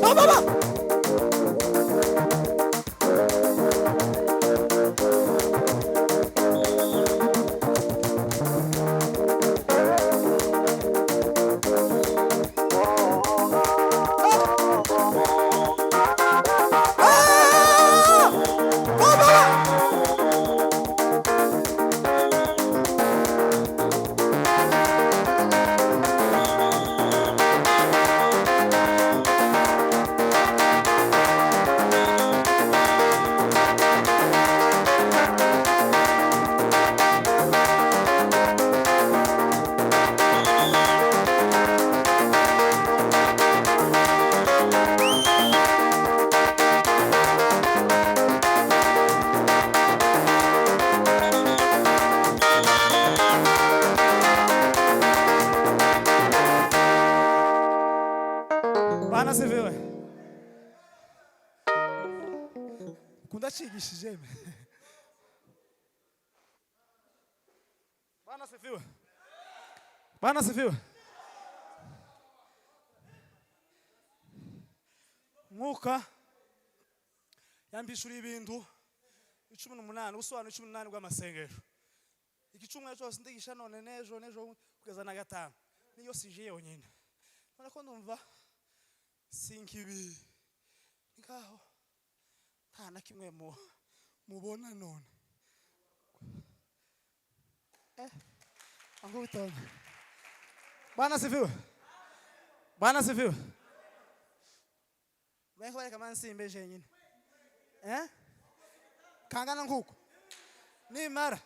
Ba, ba, ba. Ah! Ba, ba, ba. Bwana asifiwe. Kundachigishije. Bwana asifiwe. Bwana asifiwe. Mwuka yambishura ibintu 18, ubusobanuro 18 bw'amasengesho. Igicumwe cyose ndigisha none n'ejo n'ejo kugeza na gatanu. Niyo sije yonyine. None ko ndumva sinkibi nkaho nta na kimwe mu mubona none angubitana. Bwana sifiwe. Bwana sifiwe. Bariko bareka mansimbe jenyine kangana nkuko nimara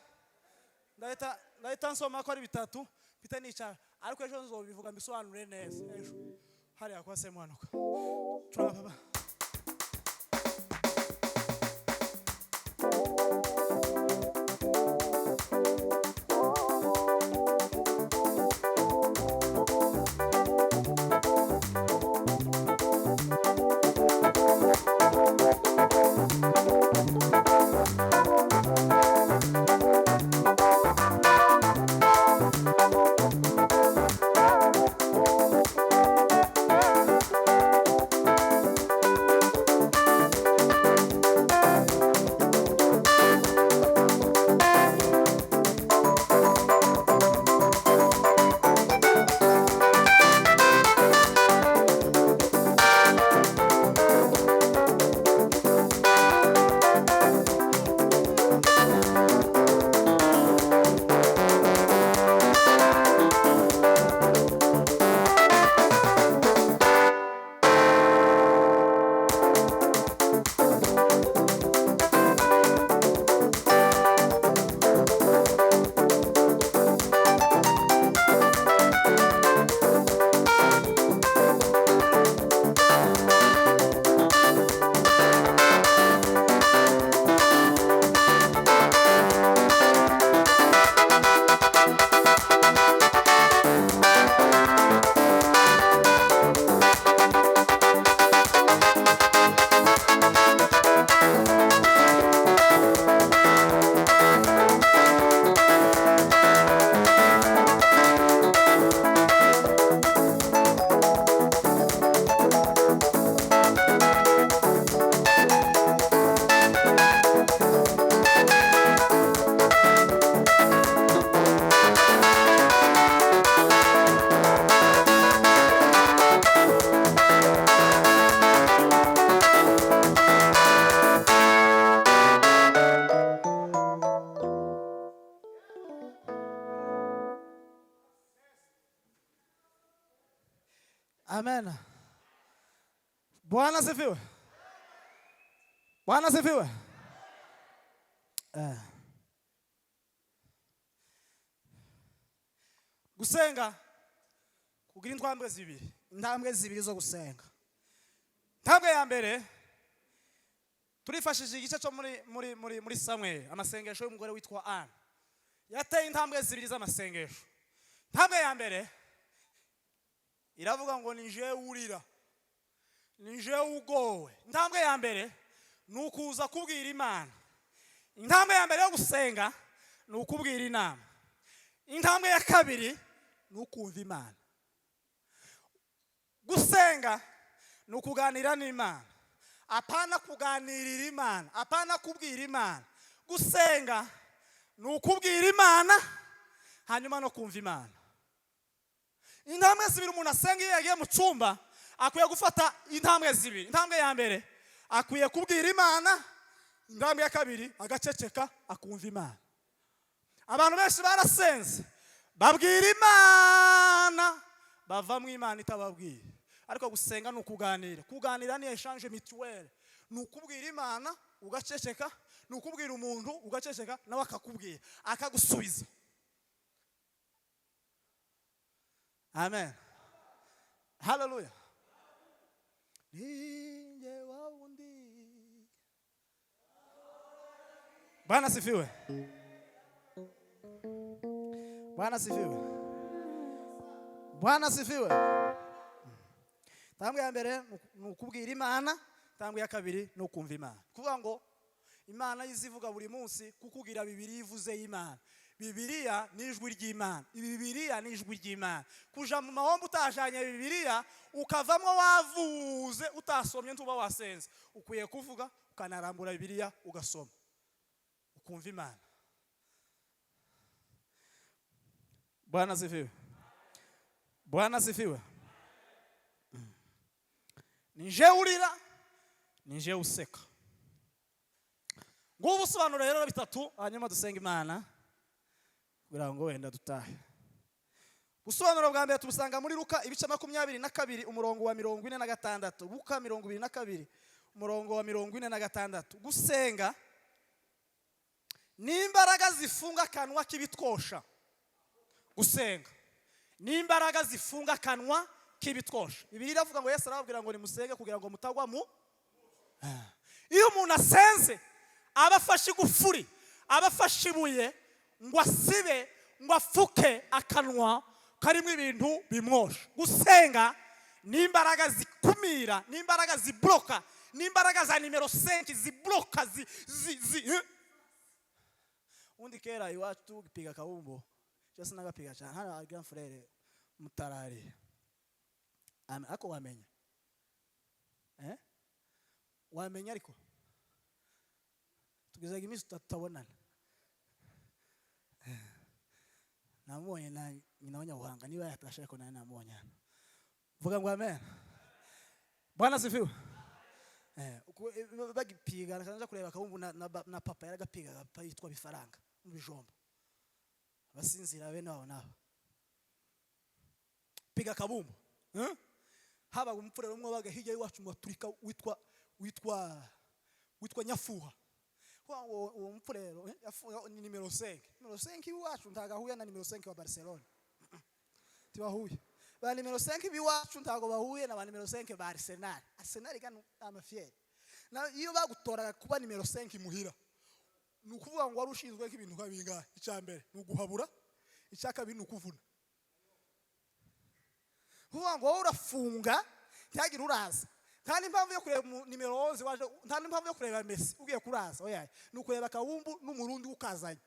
ndahita nsoma ko ari bitatu mpita nicara, ariko ejo nzobivuga mbisobanure neza ejo hariya kwa Semuhanuka. Turaba papa. Amen. Bwana sifiwe. Bwana sifiwe. Gusenga kugira intambwe zibiri. Intambwe zibiri zo gusenga. Intambwe ya mbere, turifashishije igice cyo muri Samweli, amasengesho y'umugore witwa Ana. Yateye intambwe zibiri z'amasengesho. Intambwe ya mbere iravuga ngo: "Ni jewe urira, ni jewe ugowe." Intambwe ya mbere ni ukuza kubwira Imana. Intambwe ya mbere yo gusenga ni ukubwira inama. Intambwe ya kabiri ni ukumva Imana. Gusenga ni ukuganira n'Imana, apana kuganirira Imana, apana kubwira Imana. Gusenga ni ukubwira Imana, hanyuma no kumva Imana. Intambwe zibiri. Umuntu asenga, iyo yagiye mu cyumba, akwiye gufata intambwe zibiri. Intambwe ya mbere, akwiye kubwira Imana. Intambwe ya kabiri, agaceceka akumva Imana. Abantu benshi barasenze, babwira Imana, bavamo Imana itababwiye. Ariko gusenga ni ukuganira. Kuganira ni échange mutuel. Ni ukubwira Imana ugaceceka, ni ukubwira umuntu ugaceceka, nawe akakubwira, akagusubiza. Amen, haleluya. Ninjye wa wundi. Bwana asifiwe, Bwana asifiwe, Bwana asifiwe. Intambwe ya mbere ni ukubwira Imana. Intambwe ya kabiri ni ukumva Imana. Kuvuga ngo Imana izivuga buri munsi, kukubwira Bibiliya ivuze y'Imana. Bibiliya ni ijwi ry'Imana. Bibiliya ni ijwi ry'Imana. Kuja mu mahombo utajanye Bibiliya, ukavamo wavuze utasomye, ntuba wasenze. Ukwiye kuvuga, ukanarambura Bibiliya, ugasoma, ukumva Imana. Bwana asifiwe, Bwana asifiwe. Ni jewe urira, ni jewe useka. Ngubu ubusobanuro rero bitatu, hanyuma dusenga Imana kugira ngo wenda dutahe. Ubusobanuro bwa mbere tubusanga muri Luka ibice 22, umurongo wa 46. Luka 22, umurongo wa 46. Gusenga ni imbaraga zifunga akanwa k'ibitwosha. Gusenga ni imbaraga zifunga akanwa k'ibitwosha. Bibiliya iravuga ngo Yesu arababwira ngo: "Nimusenge kugira ngo mutagwa mu." Iyo umuntu asenze, aba afashe igufuri, aba afashe ibuye ngo asibe, ngo afuke akanwa karimo ibintu bimwosha. Gusenga ni imbaraga zikumira, ni imbaraga zibloka, ni imbaraga za nimero 5 zibloka zi, zi, zi, eh. Ubundi kera iwacu tugipiga akabumbu, cyangwa sinagapiga cyane, hano grand frère mutarari. Ariko wamenya, eh? Wamenya, ariko tugezaga iminsi tutabonana. Namubonye na nyina wa Nyabuhanga, niba yatashe, ariko nawe namubonye hano. Vuga ngo amen. Bwana asifiwe. Bagipiga nkaza kureba akabumbu na papa yaragapigaga. Papa yitwa Bifaranga mu bijombo, abasinzira bene wabo nabo piga akabumbu, eh? Habaga umupfurero umwe wabaga hirya y'iwacu mu Baturika witwa Nyafuha. Uwo mupfurero, Nyafuha ni nimero 5. Nimero 5 iwacu ntago ahuye na nimero 5 wa Barcelona, tibahuye. Ba nimero 5 b'iwacu ntago bahuye na ba nimero 5 ba Arsenal. Arsenal gano amafiyeri. Na iyo bagutoraga kuba nimero 5 imuhira, ni ukuvuga ngo wari ushinzwe nk'ibintu nka bingahe? Icya mbere ni uguhabura, icya kabiri ni ukuvuna. Kuvuga ngo wowe urafunga ntihagire uraza. Nta n'impamvu yo kureba nimero 11 waje, nta n'impamvu yo kureba Messi ugiye kuraza. Oya, ni ukureba Kawumbu n'Umurundi ukazanye,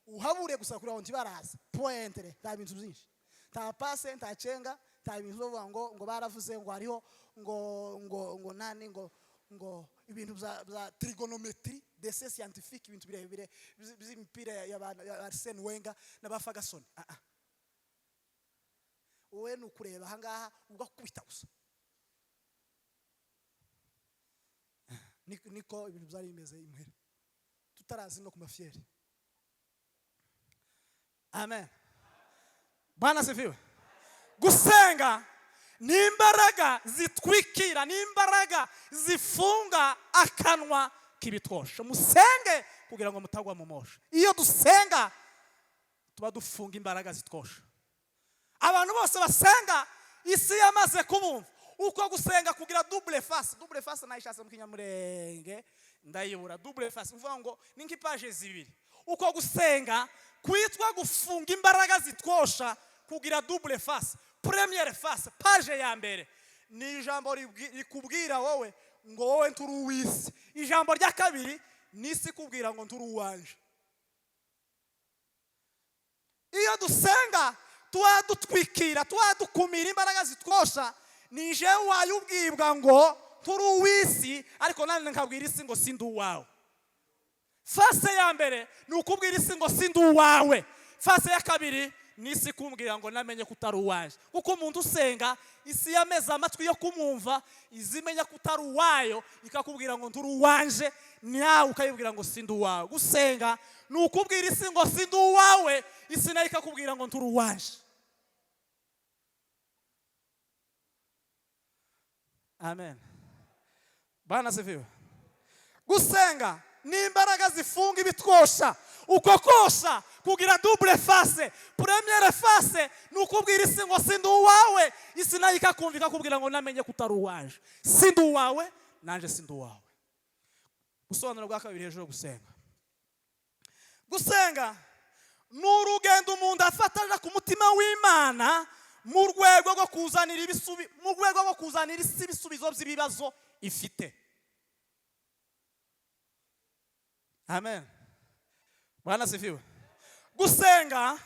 uhabure gusa kugira ngo ntibaraza. Pointre, nta bintu byinshi, nta passe, nta cenga, nta bintu byo kuvuga ngo baravuze ngo hariho ngo nani, ngo ibintu bya trigonometry, dese scientifique, ibintu birebire by'imipira ya Arsene Wenger n'aba Ferguson. Ah ah, wowe ni ukureba ahangaha ugakubita gusa. Niko ibintu byari bimeze imuhira tutarazi no ku mafiyeri. Amen, Bwana asifiwe. Gusenga ni imbaraga zitwikira, ni imbaraga zifunga akanwa k'ibitwosho. Musenge kugira ngo mutagwa mu mosho. Iyo dusenga Tuba dufunga imbaraga zitwosha. Abantu bose basenga, isi yamaze kubumva. Uko gusenga kugira double face. Double face nayishatse mu Kinyamurenge ndayibura. Double face uvuga ngo ni nk'i page zibiri. Uko gusenga kwitwa gufunga imbaraga zitwosha kugira double face. Première face, page ya mbere, ni ijambo rikubwira wowe ngo wowe nturi uw'isi. Ijambo rya kabiri ni isi ikubwira ngo nturi uwanje. Iyo dusenga tuba dutwikira, tuba dukumira imbaraga zitwosha. Ni jewe wayubwibwa ngo turi uw'isi, ariko nanjye nkabwira isi ngo sindi uwawe. Face ya mbere ni ukubwira isi ngo sindi uwawe. Face ya kabiri ni isi kumbwira ngo namenye ko utari uwanje. Kuko umuntu usenga, isi yameze amatwi yo kumwumva, izimenya ko utari uwayo, ikakubwira ngo nturi uwanje, nawe ukayibwira ngo sindi uwawe. Gusenga ni ukubwira isi ngo sindi uwawe, isi nayo ikakubwira ngo nturi uwanje. Amen. Bwana asifiwe. Gusenga ni imbaraga zifunga ibitwosha. Uko kosha kugira double face. Première face ni ukubwira isi ngo sindi uwawe, isi nayo ikakumva, ikakubwira ngo namenye ko utari uwanje. Sindi uwawe, nanje sindi uwawe. Ubusobanuro bwa kabiri hejuru yo gusenga: gusenga ni urugendo umuntu afata aja ku mutima w'Imana mu rwego rwo kuzanira isi ibisubizo by'ibibazo ifite. Amen. Bwana asifiwe. Gusenga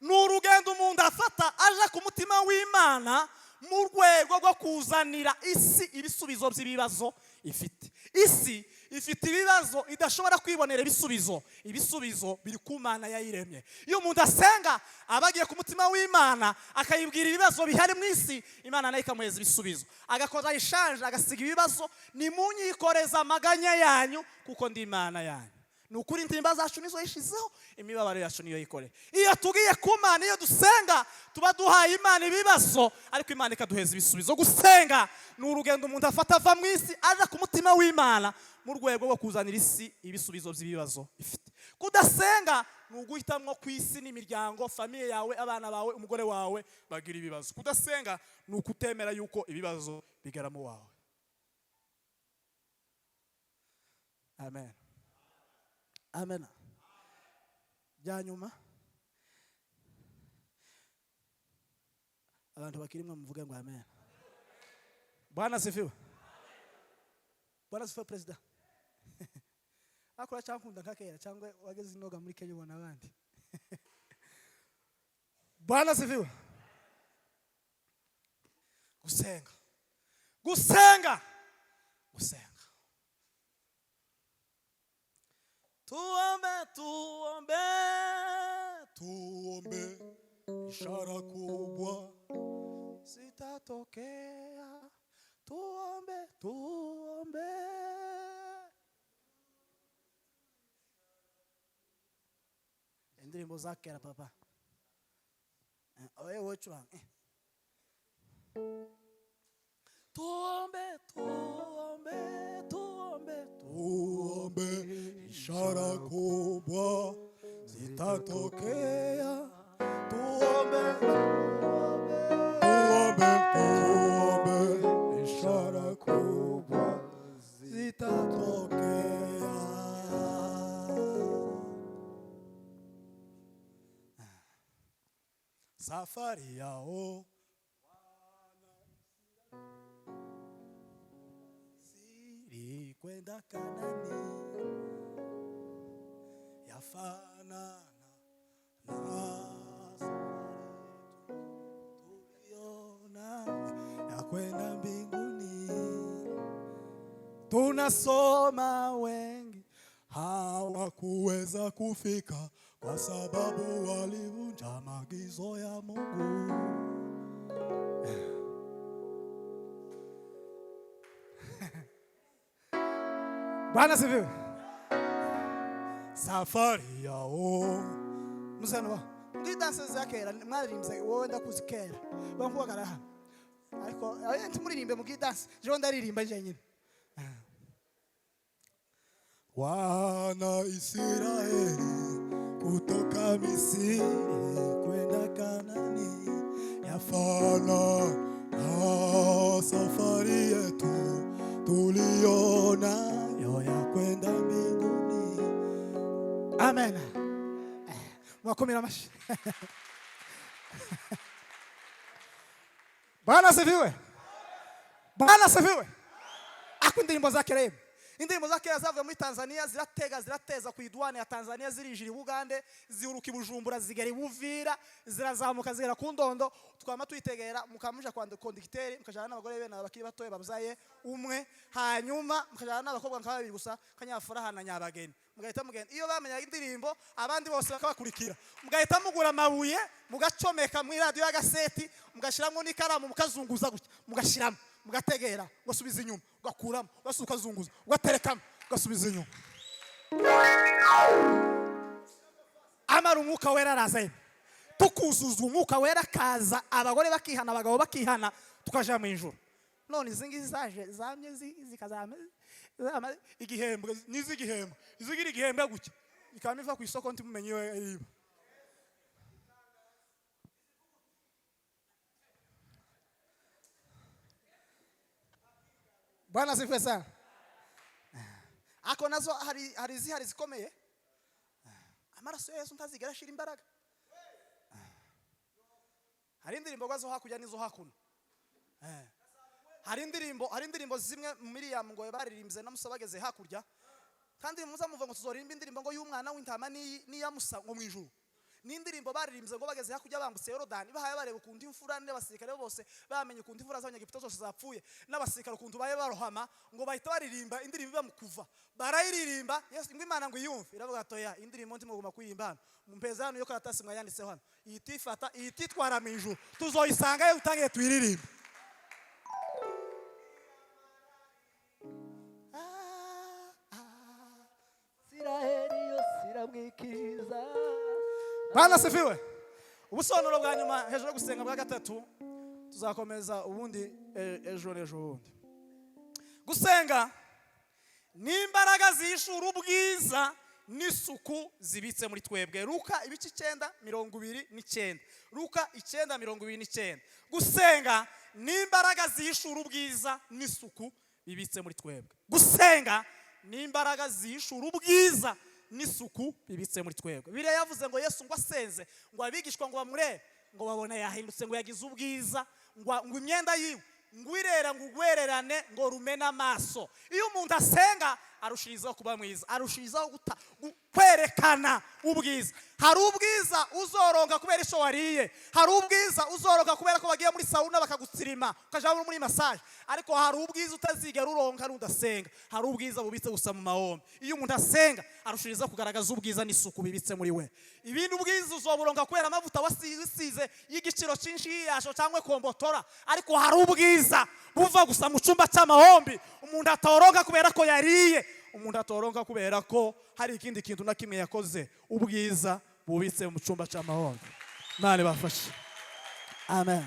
ni urugendo umuntu afata aja ku mutima w'Imana mu rwego rwo kuzanira isi ibisubizo by'ibibazo ifite. Isi ifite ibibazo idashobora kwibonera ibisubizo. Ibisubizo biri ku Mana yayiremye. Iyo umuntu asenga, aba agiye ku mutima w'Imana, akayibwira ibibazo bihari mu isi, Imana nayo ikamuheza ibisubizo. Agakora ishanje, agasiga ibibazo: "Nimunyikoreza amaganya yanyu, kuko ndi Imana yanyu." Ni ukuri, intimba zacu nizo yishizeho, imibabaro yacu niyo yikoreye. Iyo tugiye ku Mana, iyo dusenga, tuba duhaye Imana ibibazo, ariko Imana ikaduheza ibisubizo. Gusenga ni urugendo umuntu afata ava mu isi aja ku mutima w'Imana mu rwego rwo kuzanira isi ibisubizo by'ibibazo ifite. Kudasenga ni uguhitamwo ku isi n'imiryango, famille yawe, abana bawe, umugore wawe bagira ibibazo. Kudasenga ni ukutemera yuko ibibazo bigera mu wawe. Amen, amen. Bya nyuma, abantu bakirimwe muvuge ngo amen. Bwana asifiwe. Bwana asifiwe. Perezida akora cyangwa nkunda nka kera, cyangwa wageze inoga muri Kenya ubona abandi. Bwana asifiwe. Gusenga, gusenga, gusenga. Tuombe, tuombe, tuombe, ishara kubwa zitatokea. Tuombe, tuombe. Indirimbo za kera, papa. Oye, wowe curanga. Tuombe, tuombe, tuombe, Tuombe, ishara kubwa zitatokea. Tuombe. Tuombe, tuombe, ishara kubwa zitatokea. Safari yao siri kwenda Kanani yafanana na safari yetu tuliona ya kwenda mbinguni. Tunasoma wengi hawakuweza kufika kwa sababu walivunja maagizo ya Mungu. Bwana asifiwe. Safari yao Musano muri danse za kera mwaririmbye, wowe ndakuzi kera bankubagara hano, ariko ntimuririmbe mu danse, jewe ndaririmba jenyine. Wana Israeli. Kutoka Misri kwenda Kanani yafana na safari yetu tuliyonayo ya kwenda mbinguni. Amen. Mwakomera amashyi. Bwana asifiwe. Bwana asifiwe. Ako indirimbo za kera yemwe, indirimbo za kera zavuye muri Tanzania, ziratega, zirateza ku idouane ya Tanzania, zirinjira i Bugande, zihuruka i Bujumbura, zigera i Buvira, zirazamuka, zigera ku Ndondo. Twama tuyitegera, mukamuja kwa conducteur, mukajana n'abagore bene bakiri batoya babyaye umwe, hanyuma mukajana n'abakobwa nka babiri gusa, Kanyafuraha na Nyabageni, mugahita mugenda. Iyo bamenyaga indirimbo, abandi bose bakabakurikira, mugahita mugura amabuye, mugacomeka mu iradiyo y'agaseti, mugashyiramo n'ikaramu, mukazunguza gutya, mugashyiramo, mugategera, ugasubiza inyuma, ugakuramo, ugasubiza, ukazunguza, ugaterekamo, ugasubiza inyuma. Amara Umwuka Wera araza yemwe, tukuzuzwa Umwuka Wera akaza, abagore bakihana, abagabo bakihana, tukaja mu ijuru. None izi ngizi zaje zamye zikazama zama igihembwe n'iz'igihembwe, izigira igihembwe gutya, ikaba iva ku isoko, ntimumenye iyo iriba. Bwana asifiwe sana. Ako nazo hari izihari zikomeye. Amaraso ya Yesu ntazigera ashira imbaraga. Hari indirimbo zo hakurya n'izo hakuno. Hari indirimbo zimwe Miriam ngo baririmbye na Musa bageze hakurya, kandi muza muvuga ngo tuzoririmba indirimbo ngo y'umwana w'intama n'iya Musa ngo mu ijuru. Ni indirimbo baririmbye ngo bageze hakurya, bambutse Yorodani, bahaye bareba ukuntu imfura n'abasirikare bose bamenye ukuntu imfura z'Abanyegiputa zose zapfuye, n'abasirikare ukuntu baye barohama, ngo bahita baririmba indirimbo iba mu Kuva. Barayiririmba, Yesu ngo Imana ngo iyumve, iravuga atoya indirimbo ntimuguma kuyimba hano, mumpeza hano iyo karatasi mwayanditseho hano, ihita ifata, ihita itwara mu ijuru, tuzoyisangayo utangiye tuyiririmbe. Ah, ah. Isiraheli yose iramwikiza. Bwana asifiwe. Ubusobanuro bwa nyuma hejuru yo gusenga bwa gatatu, tuzakomeza ubundi ejo n'ejo bundi. Gusenga ni imbaraga zihishura ubwiza n'isuku zibitse muri twebwe. Luka ibice 9:29. Luka 9:29. Gusenga ni imbaraga zihishura ubwiza n'isuku bibitse muri twebwe. Gusenga ni imbaraga zihishura ubwiza n'isuku bibitse muri twebwe. Bibiliya yavuze ngo Yesu ngo asenze, ngo abigishwa ngo bamurebe, ngo babone yahindutse, ngo yagize ubwiza, ngo imyenda yiwe ngo irera, ngo ugwererane, ngo rumene amaso. Iyo umuntu asenga arushirizaho kuba mwiza, arushirizaho kwerekana ubwiza. Hari ubwiza uzoronka kubera icyo wariye, hari ubwiza uzoronka kubera ko bagiye muri sauna bakagutsirima, ukaja muri massage, ariko hari ubwiza utazigera uronka n'udasenga. Hari ubwiza bubitse gusa mu mahombe. Iyo umuntu asenga arushirizaho kugaragaza ubwiza n'isuku bibitse muri we. Ibindi ubwiza uzoburonka kubera amavuta wasize y'igiciro cyinshi, yiyasho cyangwa kombotora, ariko hari ubwiza buva gusa mu cyumba cy'amahombi, umuntu atoronka kubera ko yariye, umuntu atoronka kubera ko hari ikindi kintu na kimwe yakoze. Ubwiza bubitse mu cyumba cy'amahombi. Imana ibafashe. Amen.